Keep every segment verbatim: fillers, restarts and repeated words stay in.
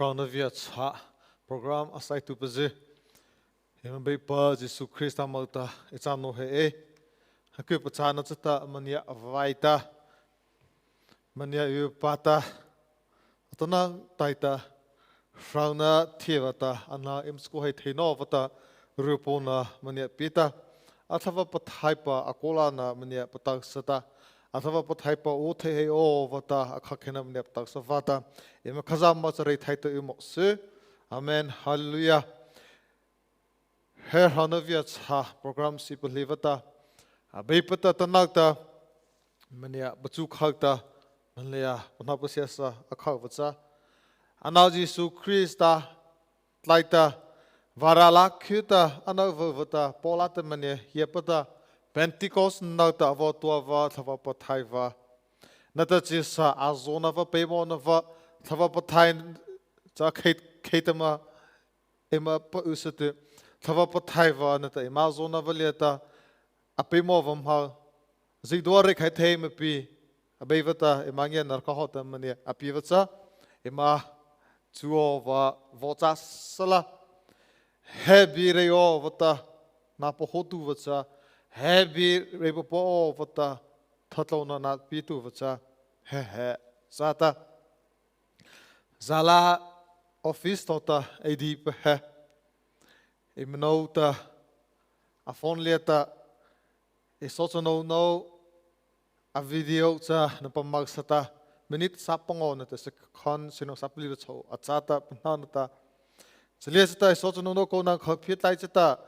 Hrona Viachhâh program a saituhpazy, eima Beipa Zisu Krista moh ta ei cha naoh ei. He kyhpachâna chata maniah vaih ta, maniah y pata, atanoh taihta hrona thiehpa ta, ano eima chakao heih thei nawpa ta, ryhpawna maniah pie ta, a Thlahpa Pathaihpa a kaolâna maniah patosa ta, a Thlahpa Pathaihpa ao thei heih awpa ta, a khokheina maniah patosa vâta, eima Khazohpa moh cha reithai ta y mawh sy. Amen. Hallelujah. He Hrona Viachhâh program sie palihpa ta, Abeipa ta atanoh ta maniah pachu khao ta, maniah pahno pasiesa a khopa cha, ano Zisu Krista tlai ta, vârâh lâ khyu ta, ano vaw vaw ta, Pawla ta maniah hiapa ta, Pentecost no ta a vaw tuapa Thlahpa Pathaihpa, nata chyhsa a zawna vâ, peimawhna vâ, Thlahpa Pathaih cha khei, khei ta ma, eima pahnosa tyh, Thlahpa Pathaihpa nata eima zawna vâ liata a peimawh vâ ma, zydua reih khai thei ma pi, Abeipa ta eima ngiana râh kha hawhta maniah a piepa cha, eima chu awpa vaw châ sala, he bie reih awpa ta, na pahnotuhpa cha, he bie reih papa awpa ta, thatlôna na pietuhpa cha, he he châ ta. Zâlâ office tawhta ei dihpa he, eima nô ta a phone liata, ei sawchanô nô a video cha na pahnosa ta, minute sâh pangawh nata second syno sâh palih vâ chô a châ ta, pahno na ta. Cha liata chata ei sawchanô nô kô nâ kha phie tlai chata,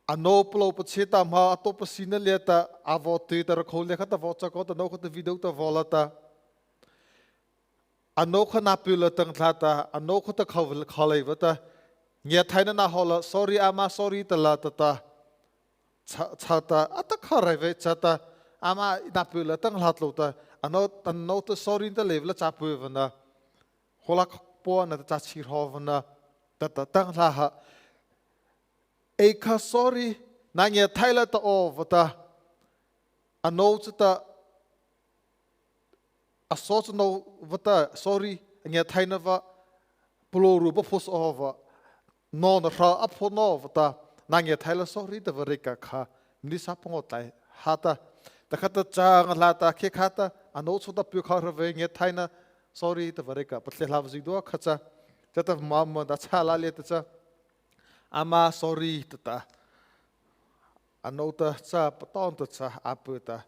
a nô palôh pachâ ta ma, a tao pasina liata a vaw tei ta, rakhô liata khata vaw chakao ta, nô khata video ta vaw la ta, a nô kha na pie la tang tla ta, a nô khata khao, khao lei vâta, ngiahthaina na hawh la, sorry ama, sorry ta la ta ta, châ, châ ta, a ta kha rai vei châ ta, ama na pie la tang hla tlô ta, a nô, a nô ta sorry ta lei vâ la châ pui vâna, hawla kha pua na ta châ chi hro vâna, ta ta tang hla ha. Ei kha sorry, na ngiahthai la ta aw vâta, a nô chata, a sawchanô vâta, sorry, a ngiahthaina vâ, palôhru pa pho sa aw vâ, nô na hra a pho no vâta, na ngiahthai la sorry ta vâ rei ka kha, minute sâh pangawh tlai ha ta. Ta khata chang a hla ta, khe kha ta, a nô chata pie kha hra vei ngiahthaina, sorry ta vâ rei ka, patlei hla vâ zydua kha châ. Chata ma ma ta châ la liata châ. Ama sorry ta ta. A nô ta châ, patawn ta châ, a pie ta.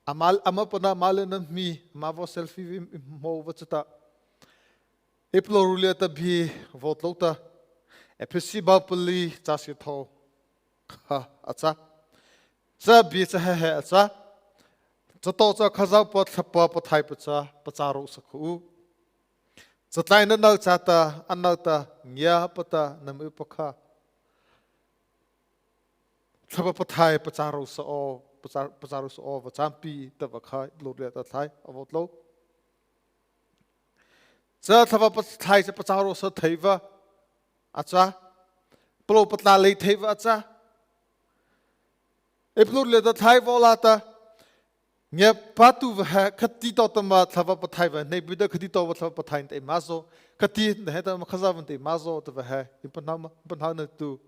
Ama, ama pana moleina hmi, ama vaw selfie vei hmô vâ chata. Ei palôhru liata bie vaw tlô ta. Ephesi bu palih, châ sythôh kha a châ. Cha bie cha he he a châ. Chatawhcha Khazohpa Thlahpa Pathaihpa cha pachârôhsa kha u. Chatlaina no châta, ano ta ngiapa ta nama y pakha, Thlahpa Pathaih pachârôhsa aw, pachâ, pachârôhsa aw vâ châ pi ta vâ kha, ei palôh liata tlai a vaw tlô. Cha Thlahpa Pathaih cha pachârôhsa thei vâ a châ. Palôh patlâh lei thei vâ a châ. Ei palôh liata tlai vaw la ta, ngiapâtuhpa he khati tawhta ma Thlahpa Pathaihpa hnei pi ta, khati tawhta Thlahpa Pathaih nata eima zaw, khati he ta ma Khazohpa nata eima zaw tahpa he ei pahno ma, pahno na tu.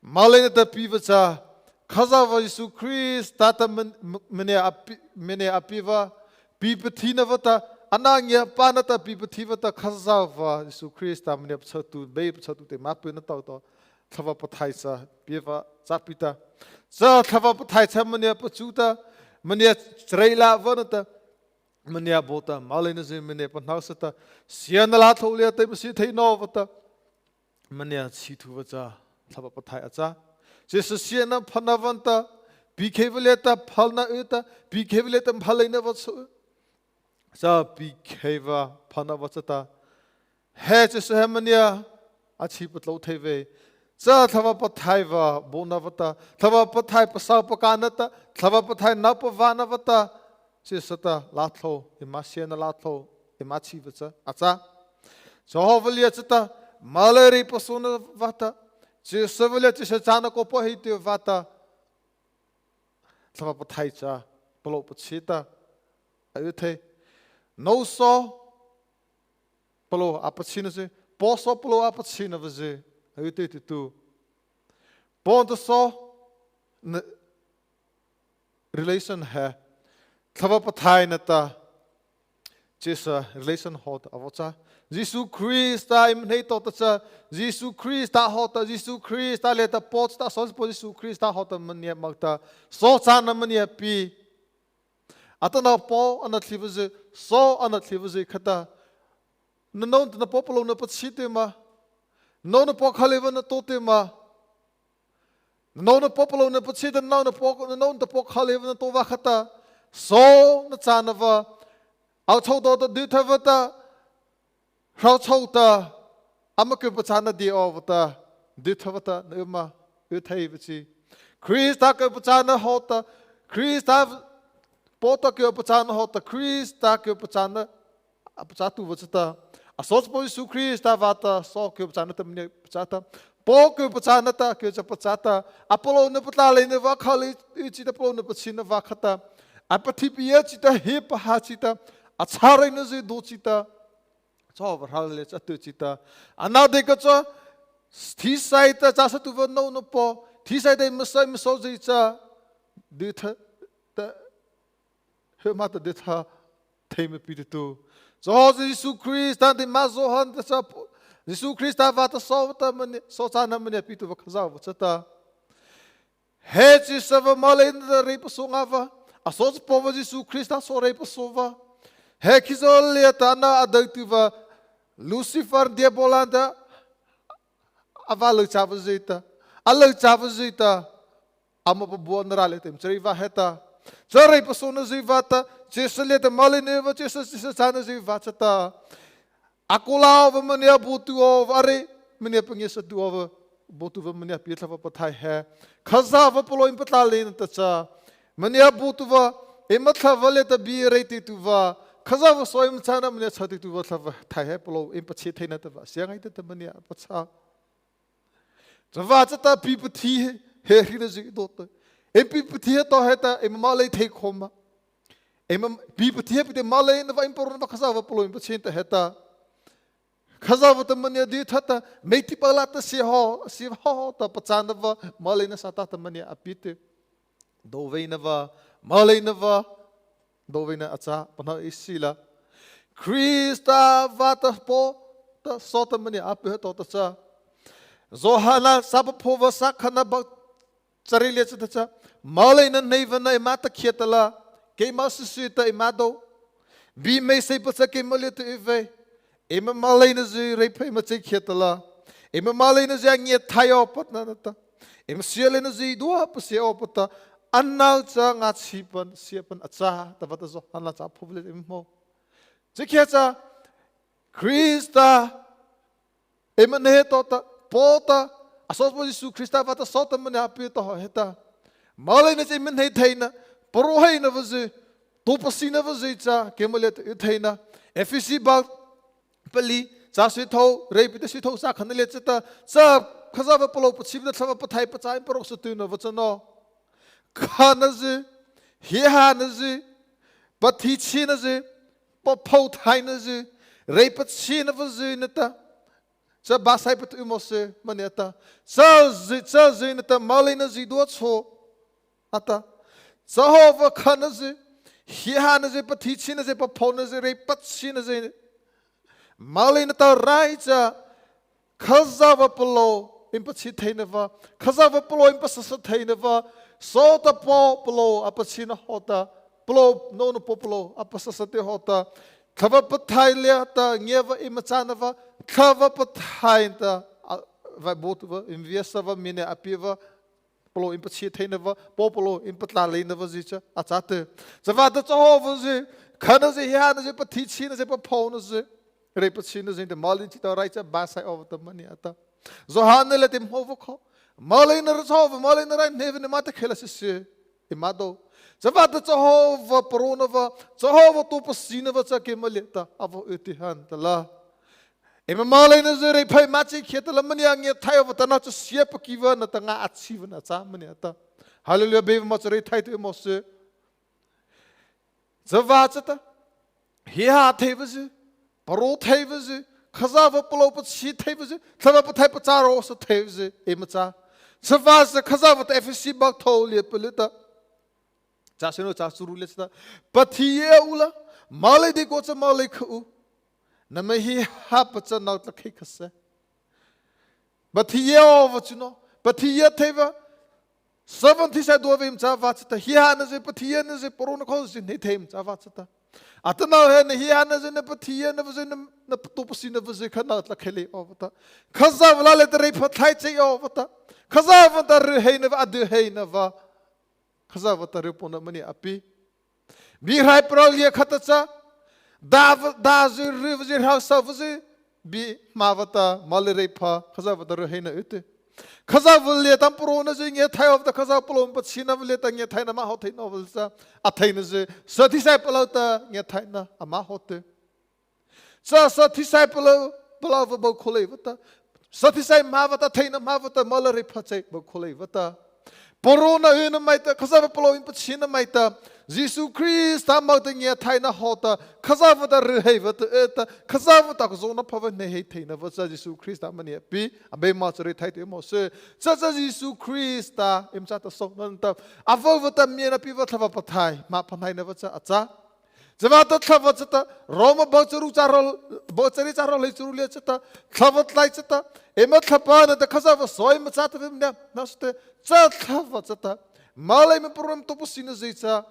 Moleina ta pie vâ cha, Khazohpa Zisu Krista ta man, man, mania a pi, mania a pie vâ, pipathina vâta, ano ngiapâna ta pipathi vâta, Khazohpa Zisu Krista mania pachâ tu, Beipa pachâ tu ta eima pie na tawhta, Thlahpa Pathaih cha pie vâ châ pi ta. Cha Thlahpa Pathaih cha mania pachu ta, mania charei la vâna ta, mania baw ta, moleina zy mania pahnosa ta, siana lâ tho liata ma sie thei no vâta, mania chhituhpa cha Thlahpa Pathaih a châ. Chyhsa siana phana vâna ta, pi khei vâ liata phana y ta, pi khei vâ liata phaleina vâ chô. Cha pi khei vâ phana vâ chata, he chyhsa he mania a chhi patlô thei vei. Cha Thlahpa Pathaihpa baona vâta, Thlahpa Pathaih pasao pakana ta, Thlahpa Pathaih nôpaw vâna vâta, chyhsa ta lâ tho, eima siana lâ tho, eima chhi vâ cha a châ. Cha hawhpa liata chata, molei rei pasaona vâta, chyhsa vâ liata chyhsa châna kawpa heih tyh vâta, Thlahpa Pathaih cha palôh pachâ ta, a y thei. Nô saw, palôh a pachhinazy, paw saw palôh a pachhina vazy, a y tyh tyh tu. Paw nata saw na relation he, Thlahpa Pathaih nata, chyhsa relation hawhta a vaw châ. Zisu Krista eima hnei tawhta cha, Zisu Krista hawhta, Zisu Krista liata paw chata, saw paw Zisu Krista hawhta maniah moh ta, saw châna maniah pie. Atanoh paw a nathlie vazy, saw a nathlie vazy khata, na nô nata na paw palôh na pachhi tyh ma, na nô nata paw kha leipa na tao tyh ma, na nô nata paw palôh na pachhi ta, na nô nata paw, na nô nata paw kha leipa na tao vâ khata, saw na châna vâ, ao chô tawhta dytha vâta, hro chô ta, ama kyhpachâna dei awpa ta, dytha vâta na y ma, y thei vei chi. Krista kyhpachâna hawhta, Krista paw ta kyhpachâna hawhta, Krista kyhpachâna a pachâ tyhpa chata, a saw paw Zisu Krista vâta saw kyhpachâna ta maniah pachâ ta, paw kyhpachâna ta kyh cha pachâ ta, a palôh na patlâh leina vâ kha lei chi ta, palôh na pachhina vâ khata, a pathipia chi ta, he paha chi ta, a chhâ reina zy do chi ta, chhao vâ hra lei cha a tyh chi ta, ano deikua cha, thisaih ta châ sa tyhpa nô nata paw, thisaih ta eima saw, eima saw zy cha, dytha ta, he ma ta dytha thei ma pi tyh tu. Chhao Zisu Krista nata eima Zawhana ta cha, Zisu Krista vâta saw ta maniah, saw châna maniah pie tyhpa Khazohpa chata, he chyhsa vâ moleina ta reipasaona vâ, a saw paw vâ Zisu Krista saw reipasaona vâ, he khizaw liata ano a dao tyhpa Lucifer Diabolâ nata a vâlyuhchâ vazy ta, a lyuhchâ vazy ta, ama pabuana râh liata eima châ rei vâ heta, cha reipasaona zy vâta, chyhsa liata moleina vâ, chyhsa, chyhsa châna zy vâ chata, a kho lâ awpa maniah a baotuh awpa, a rei maniah pangiasa tyh awpa, baotuhpa maniah pie Thlahpa Pathaih he, Khazohpa palôh eima patlâh leina ta cha, maniah a baotuhpa, eima Thlahpa liata bie rei tyh tyhpa, Khazohpa saw eima châna maniah cha tyh tyhpa Thlahpa Pathaih he palôh eima pachhie theina ta vâ sia ngaita ta maniah a pachâ. Chavâta chata pi pathi he, he hrona zy do ta, eima pi pathi he tao heta, eima molei thei khao ma, eima pi pathi he pi ta moleina vâ, eima paraona vâ Khazohpa palôh eima pachhie ta heta, Khazohpa ta maniah dytha ta, meiti palâta sie haw, sie haw ta pachâna vâ, moleina Sâtâ ta maniah a pie tyh. Dôveina vâ, moleina vâ, dôveina a châ, pahno ei sila. Krista vâta paw ta saw ta maniah a pie he tawhta cha, Zawhana saphaopa, sakhatna, ba chariet liata cha, moleina hneipa na eima ta khia ta la, keima sy sy ta eima do. Bie hmeiseihpa cha keima liata y vei. Eima moleina zy reiphaih ma chei khia ta la, eima moleina zy a ngiahthai awpa ta na ta, eima sialeina zy zydua pasia awpa ta, ano cha ngâchhihpa, siapa a châ tahpa ta Zawhana saphaopa liata eima hmô. Chakhia cha, Krista eima hnei tawhta, paw ta, a saw paw Zisu Krista vâta saw ta maniah a pie tawhta heta, moleina cha eima hnei theina, parao heihna vazy, tao pasina vazy cha keima liata y theina. Ephesi bâ palih, châ sythôh, reipita sythôh, châ khatna liata chata, cha Khazohpa palôh pachhipa ta Thlahpa Pathaih pachâ eima paraosa tyhna vâ cha no, khana zy, hiehâhna zy, pathichhiena zy, paphothaina zy, reipachhiena vazy nata, cha bâsaipa ta y mawh sy, maniah ta, cha zy, cha zy nata moleina zydua chhao, a ta, cha hawhpa khana zy, hiehâhna zy, pathichhiena zy, paphona zy, reipachhiena zy, moleina ta rai cha, Khazohpa palôh eima pachhie theina vâ, Khazohpa palôh eima pasasa theina vâ, saw ta paw palôh a pachhiena hawhta, palôh, nô nata paw palôh a pasasa tyh hawhta, Thlahpa Pathaih liata ngiapa eima châna vâ, Thlahpa Pathaih ta, a, vâ baotuhpa, eima viasa vâ, maniah a pie vâ, palôh eima pachhie theina vâ, paw palôh eima patlâh leina vâzy cha a châ tyh. Chavâta cha hawhpa zy, khana zy, hiehâhna zy, pathichhiena zy, paphona zy, reipachhiena zy ta moleina chi ta rai cha bâsai awpa ta maniah a ta, Zawhana liata eima hmô vâ kha, moleina rai cha hawhpa, moleina rai hneipa na eima ta khei la sy sy, eima do. Chavâta cha hawhpa paraona vâ, cha hawhpa tao pasina vâ cha keima liata a vaw y tyh ha na ta la, eima moleina zy reiphaih ma chei khia ta la, maniah ngiahthai awpa ta, ano cha siapa kei vâ na ta, ngâchhihpa na a châ, maniah a ta. Hallelujah, Abeipa moh cha reithai tyh mawh sy. Chavâta chata, hiehâh thei vazy, parao thei vazy, Khazohpa palôh pachhie thei awpa zy, Thlahpa Pathaih pachârôhsa thei awpa zy eima châ. Chavâta Khazohpa ta Ephesi bu thôh liata pali ta, châ syno châ charu liata chata, pathiia u la, molei deikua cha molei kha u, nama hiehâhpa cha noh tlâkhei khah sy. Pathiia awpa chu no, pathiia thei awpa, sapa thisaih dua awpa eima châ vâta chata, hiehâhna zy, pathiiana zy, paraona khozy hnei thei eima châ vâta chata, atanoh he na hiehâhna zy, na pathiiana zy, na, na tao pasina zy kha noh tlâkhei lei awpa ta, Khazohpa lâ liata reipha thai cheih awpa ta, Khazohpa ta ryuheina awpa, a dyuheina awpa, Khazohpa ta ryupaona maniah a pie. Biehrai parao liata khata cha, dâh awpa, dâh zy, ry awpa zy, hroh sapa zy, bie ma awpa ta, molei reipha, Khazohpa ta ryuheina y tyh. Khazohpa liata paraona zy ngiahthai awpa ta, Khazohpa palôh pachhiena awpa liata ngiahthaina ama hawh thei nawpa cha, a theina zy, sa thisaih palôh ta ngiahthaina ama hawh tyh. Cha sa thisaih palôh, palôh awpa bao khao lei awpa ta, sa thisaih ma awpa ta, theina ma awpa ta, molei reipha cheih bao khao lei awpa ta, paraona yna maih ta, Khazohpa palôh pachhiena maih ta, Zisu Krista moh ta ngiahthaina hawh ta, Khazohpa ta ryuhei awpa ta, y ta, Khazohpa ta khazaona pha awpa hnei heih theina awpa cha Zisu Krista maniah a pie. Abeipa cha reithai tyh mawh sy. Cha cha Zisu Krista eima châta sona ta, a vaw awpa ta miah na pie awpa Thlahpa Pathaih ma pahnaina awpa cha a châ. Chavâta Thlahpa chata, Rômâ bu charu châ hrawh, bu chariah châ hrawh hleicharu liata chata, Thlahpa tlai chata, eima Thlahpa nata Khazohpa saw eima châ ta awpa maniah, na su te, cha Thlahpa chata, molei eima paraona eima tao pasina zy cha,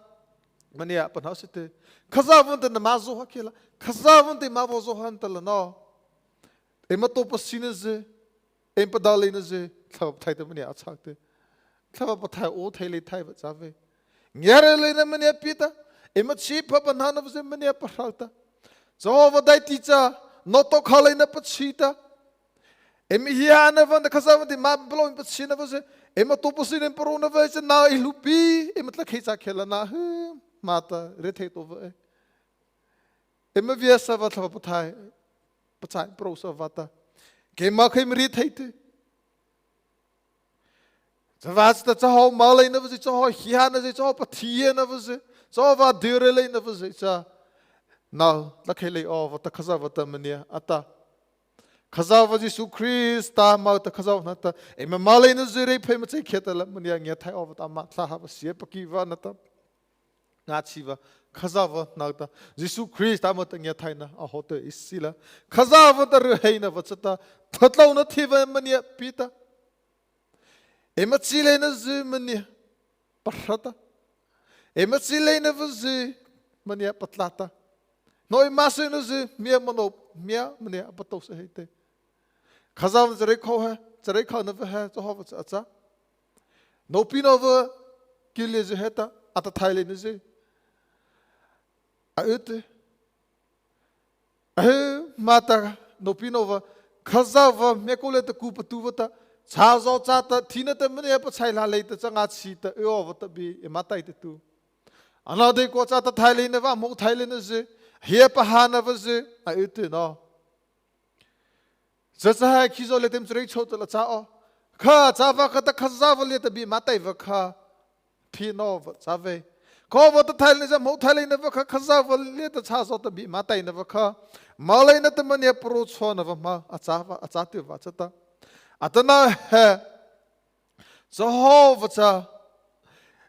maniah pahno sy te. Khazohpa ta nama zao ha khiahta la, Khazohpa ta eima vaw zao ha ta la no, eima tao pasina zy, eima padaleina zy, Thlahpa Pathaih ta maniah a châ tyh. Thlahpa Pathaih o thei lei thai awpa châ vei. Ngiahrai leina maniah pie ta, eima chhiepa pahno awpa zy maniah pahno ta, Jehôvâ daihti cha, nôtokha leina pachhie ta, eima hiehâhna awpa ta Khazohpa ta eima palôh pachhiena awpa zy, eima tao pasina eima paraona awpa cha noh ei hluhpi, eima tlâkhei châ khiahta la na, hy, ma ta riethei to awpa ei. Eima viasa awpa Thlahpa Pathaih pachâ ei paraosa awpa ta, keima kha eima riethei tyh. Chavâta chata cha hawh moleina awpa zy, cha hawh hiehâhna zy, cha hawh pathiiana awpa zy, cha hawh a dyuh rai leina awpa zy cha, noh tlâkhei lei awpa ta Khazohpa ta maniah a tah. Khazohpa Zisu Krista moh ta Khazohpa hnohta, eima moleina zy reipha eima cheih khiahta la, maniah ngiahthai awpa ta ama thlâh ha awpa sia pakhy awpa nata ngâchhih awpa, Khazohpa hnohta, Zisu Krista moh ta ngiahthaina a hawh tyh ei sila. Khazohpa ta ryuheina awpa chata, thatlôna thiehpa maniah pie ta, eima chi leina zy maniah pahra ta, eima chi leina awpa zy maniah patlâh ta, hnoh eima syhna zy miah mano, miah maniah a patao sa heih tyh. Khazohpa chareih khao he, chareih khao na awpa he, Jehôvâ cha a châ. Nôpinô awpa kyh liata zy heta, a taothai leina zy a y tyh. Ahy, ma ta nôpinô awpa, Khazohpa miakô liata ku patu awpa ta, chhâzaw châta, thina ta maniah pachhaih leipa ta, cha ngâchhih ta y awpa ta bie eima taih tyh tu. Ano deikua cha taothai leina awpa, mohthai leina zy, hia pahâna awpa zy a y tyh no. Cha cha he khizaw liata eima chareih chhôh ta la châ aw. Kha châ awpa kha ta Khazohpa liata bie eima taih awpa kha, phi no awpa châ vei. Kha awpa taothai leina zy, mohthai leina awpa kha, Khazohpa liata chhâzaw ta bie eima taihna awpa kha, moleina ta maniah paraona chhao awpa ma a châ awpa, a châ tyh awpa chata, atanoh he Jehôvâ cha,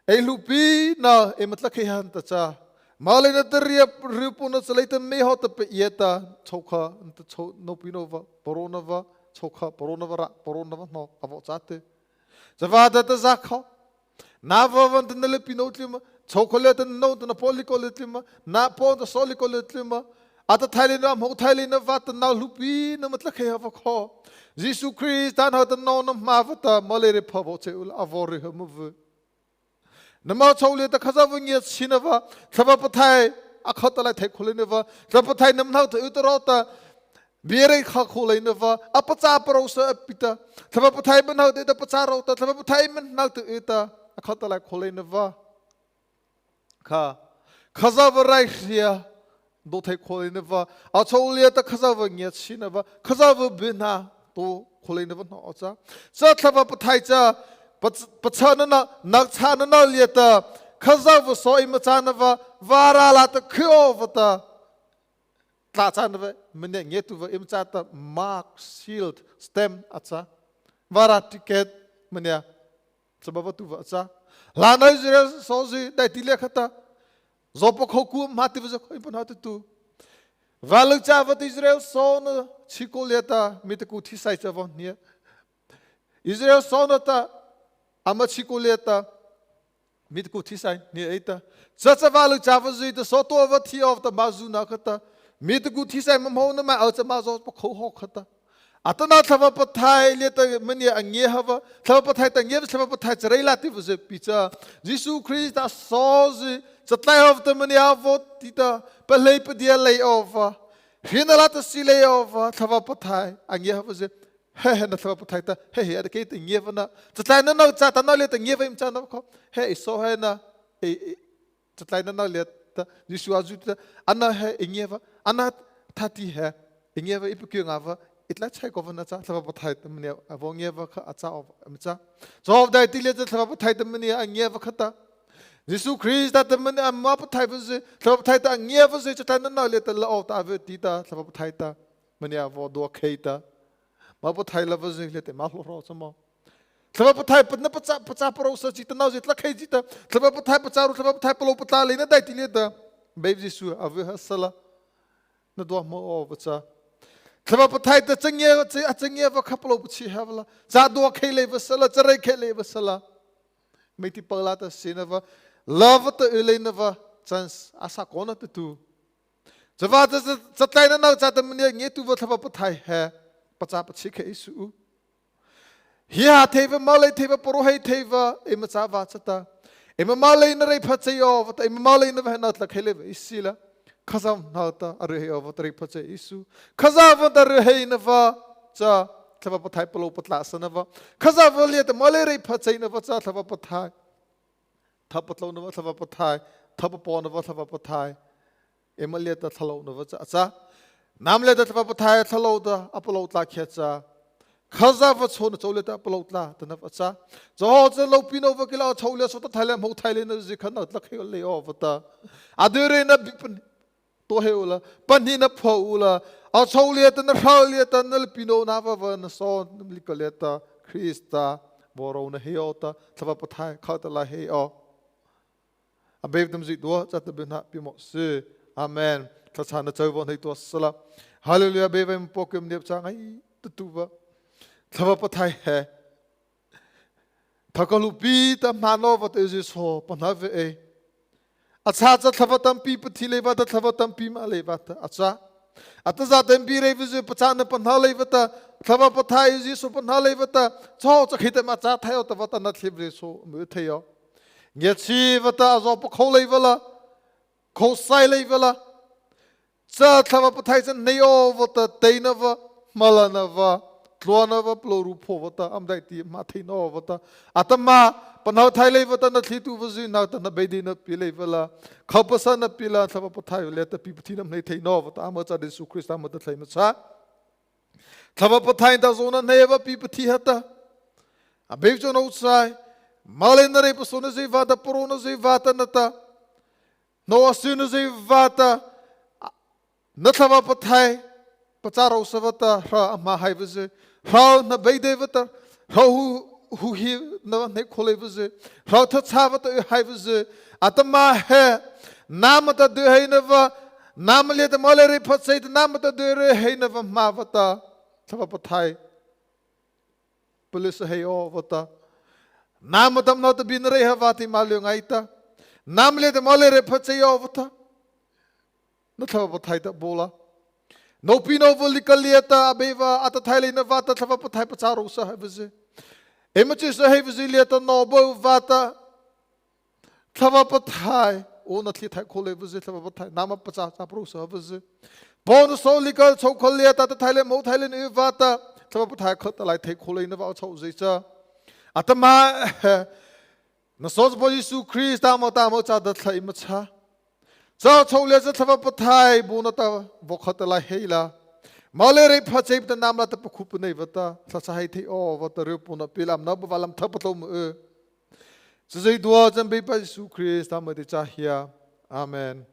ei hluhpi na eima tlâkhei ha ta cha, moleina ta ria, ryupaona chalei ta mei hawhta pie ta, chhôhkha ta chhôh, nôpinô awpa paraona awpa, chhôhkha paraona awpa râh, paraona awpa hnoh a vaw châ tyh. Chavâta ta za kha, na vaw awpa ta na lapinô tlyma, chhôhkha liata na nô ta na paw likawh liata tlyma, na paw ta saw likawh liata tlyma, a taothai leina, mohthai leina awpa ta, na hluhpi na eima tlâkhei ha awpa kha, Zisu Krista hnohta nô na hmâ awpa ta, molei reipha vaw cheih u la, a vaw ryuh ha ma vy. Nama chhôh liata Khazohpa ngiachhiena awpa, Thlahpa Pathaih a khâ ta la thei khao leina awpa, Thlahpa Pathaih nama hnohta y ta ro ta, bie reih khao khao leina awpa, a pachâ paraosa a pie ta, Thlahpa Pathaih eima hnohta y ta pachâ ro ta, Thlahpa Pathaih eima hnohta y ta a khâ ta la khao leina awpa kha, Khazohpa raihria do thei khao leina awpa, a chhôh liata Khazohpa ngiachhiena awpa, Khazohpa byhnâ do khao leina awpa hnoh a châ. Cha Thlahpa Pathaih cha, pa-, pachâna na, na chhâna na liata, Khazohpa saw eima châna awpa, vârâh lâta khy awpa ta, tlâh châna vei, maniah ngiatuhpa eima châ ta mark, sealed, stamp a châ. Vârâh ticket, maniah, chavâta vâtuhpa a châ. Hlâna Izarei sawzy daihti liata khata, zawpi kho ku ma tih vei zy kho eima pahno tuh. Vâlyuhchâpa ta Izarei sawzy na chhikao liata, mietaku thisaih cha vaw hnei. Izarei sawzy nata, ama chhikao liata, mietaku thisaih hnei ei ta. Cha cha vâlyuhchâpazy ta sawchapaw thi awpa ta ama zuna khata, mietaku thisaih ma hmô na ma a châ ma zawpi kho haw khata. Atanoh Thlahpa Pathaih liata maniah a ngia hapa, Thlahpa Pathaih ta ngia, Thlahpa Pathaih cha reila tih vei zy pi cha. Zisu Krista sawzy, cha tlai awpa ta maniah a vaw tita, palei padia lei awpa, hriena lâta sie lei awpa, Thlahpa Pathaih a ngia hapa zy. He he na Thlahpa Pathaih ta, he he a kei ta ngia vâna. Cha tlai na no cha ta no liata ngia vâ eima châ na kho. He ei saw he na, ei, ei, cha tlai na no liata, Zisu a zu ta, ano he ei ngia vâ, ano thâtih he, ei ngia vâ, ei pakyu nga vâ, ei tlai chai ko vâna cha, Thlahpa Pathaih ta maniah, a vaw ngia vâ kha a châ awpa, eima châ. Zawpi daihti liata Thlahpa Pathaih ta maniah, a ngia vâ khata. Zisu Krista ta maniah, ama pathaih vâ zy, Thlahpa Pathaih ta a ngia vâ zy, cha tlai na no liata la awpa ta a vaw tita, Thlahpa Pathaih ta. Maniah a vaw duakhei ta. Ama pathaih la vâ zy liata ma hlaoraw cha ma. Thlahpa Pathaih pa na pachâ, pachâ parao sa chi ta no zy tlakhei chi ta. Thlahpa Pathaih pachâ ru, Thlahpa Pathaih palôh patlâh leina daihti liata. Beipa Zisu a vaw ha sala. Na dua hmô awpa cha. Thlahpa Pathaih ta cha ngia, cha, cha ngia vâ kha palôh pachhih ha vâ la. Cha duakhei lei vâ sala, cha reikhei lei vâ sala. Mei ti pa lâta siena vâ. La vâta y leina vâ. Chance a sa kona tuh. Chavâta cha, cha tlai na no cha ta maniah ngiatuhpa Thlahpa Pathaih he, pachâ pachhih khei ei suh u. Hia thei vâ, molei thei vâ, paro hei thei vâ, eima châ vâ cha ta. Eima moleina reipachhie awpa ta, eima moleina vâ he no tlakhei lei vâ ei sila. Khazohpa hnohta, a ryhei awpa ta reipachhie ei suh. Khazohpa ta ryheina vâ, cha, Thlahpa Pathaih palôh patlâh sâna vâ. Khazohpa liata molei reipachhieina vâ cha, Thlahpa Pathaih. Tha patlaona vâ Thlahpa Pathaih, tha papaona vâ Thlahpa Pathaih. Eima liata thlalôhna vâ cha a châ. Nama liata Thlahpa Pathaih thlalôh ta, a palôh tlâh khei cha. Khazohpa chhôhna chô liata a palôh tlâh tahna vâ cha. Cha hawh cha lopinaw vâ kei la, a chhôh liata sawthaih lei, hmôthaih leina zy kha no tlakhei lei awpa ta. A dei reina bi pan. Tao hei u la, pahnina pha u la, a chhôh liata na hro liata na lopinaw na vâ vâ na saw na lika liata, Krista, vaw rônah hei aw ta, Thlahpa Pathaih, khata la hei aw. Abeipa ta ama zydua, chata byhnâ pie mawh sy. Amen. Thlahchhâna chô vaw hnei tua sala. Hallelujah, Abeipa eima Paw kei, eima Nipa cha ngaitatuhpa. Thlahpa Pathaih he. Thokha hluhpi ta hmâ nawpa ta ei zie saw pahno vei ei. A châ cha thlahpa ta ama pi pathi leipa ta, thlahpa ta ama pi ma leipa ta a châ. Atazâ ta ama pi reipa zie pachâna pahno leipa ta, Thlahpa Pathaih ei zie saw pahno leipa ta, chhao cha khei ta ama châ thei aw tahpa ta na thei vei saw ama thei aw. Ngiachhiepa ta a zawpi kho leipa la, kho sai leipa la. Cha Thlahpa Pathaih cha hnei awpa ta, teina vâ, hmâ lâna vâ, tluana vâ, palôhru phaopa ta, ama daihti hmâ thei nawpa ta. Atahmâ, pahno thei leipa ta, na thei tuh vâ zie na ta na beidei na pie leipa la. Khâpa sa na pie la, Thlahpa Pathaih liata pi pathina hnei thei nawpa ta, ama cha Zisu Krista moh ta thei ma châ. Thlahpa Pathaih ta zawna hnei awpa pi pathi ha ta. Abeipa chô no chai. Moleina reipasana zie vâta, paraona zie vâta na ta. Nô a syna zie vâta, na Thlahpa Pathaih, pachârôhsa vâta, hra ama hai vâ zie, hra na beidei vâta, hra hu, huhhina hnei khao lei vâ zie, hra thachâ vâta y hai vâ zie, atahmâ he, nama ta dyuheina vâ, nama liata molei reipachhie ta, nama ta dyuheina vâ hmâ vâta, Thlahpa Pathaih. Palysa hei awpa ta. Nama ta ama nô ta bie na reih ha vâta eima lyu ngai ta. Nama liata molei reipachhie awpa ta. Na Thlahpa Pathaih ta baoh la. Nôpinô vâ lika liata Abeipa a tah thai leina vâta Thlahpa Pathaih pachârôhsa hai vâ zie. Eima chyhsa hei vâ zie liata nô baoh vâta. Thlahpa Pathaih, o na thei thai khao lei vâ zie, Thlahpa Pathaih, nama pachâ, châ parôhsa vâ zie. Paw na saw lika chô kha liata, tah thai lei, hmô thai lei na y vâta, Thlahpa Pathaih khata lai thei khao leina vâ chhao zie cha. Atahmâ, na sawchapawpa Zisu Krista moh ta moh cha tah thai ma châ. Cha chhao liata Thlahpa Pathaih baona ta vaw khata lai hei la. Molei reipachhie ta nama ta pakhu panei vâta, thlahchhâ hei thei awpa ta ryhpa na pie la, nama vâ lam tha patlô ma y. Cha zydua cha Beipa Zisu Krista moh ta ei cha hia. Amen.